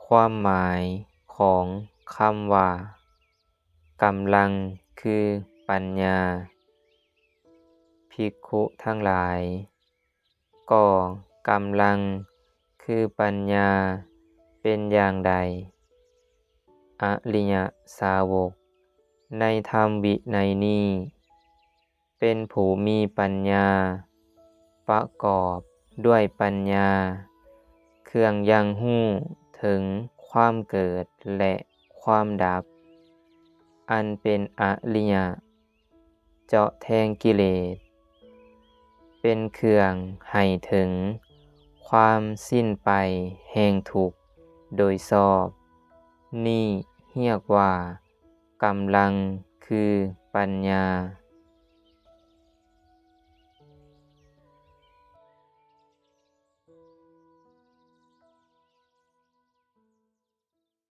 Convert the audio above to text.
ຄວາມໝາຍຂອງຄຳວ່າກຳລັງຄືປັນຍາ. ພິກຂຸທັງຫຼາຍ, ກໍກຳລັງຄືປັນຍາເປັນຢ່າງໃດ? ອະລິຍະສາວົກໃນທຳວິໄນນີ້ ເປັນຜູ້ມີປັນຍາ, ປະກອບດ້ວຍປັນຍາ, ເຄື່ອງຍັງຮູ້ເຖິງຄວາມເກີດ ແລະ ຄວາມດັບ, ອັນເປັນອະລິຍະ, ເຈາະແທງກິເລດ, ເປັນເຄື່ອງໃຫ້ເຖິງຄວາມສິ້ນໄປແຫ່ງທຸກໂດຍຊອບ. ນີ້ຮຽກວ່າກຳລັງຄືປັນຍາ.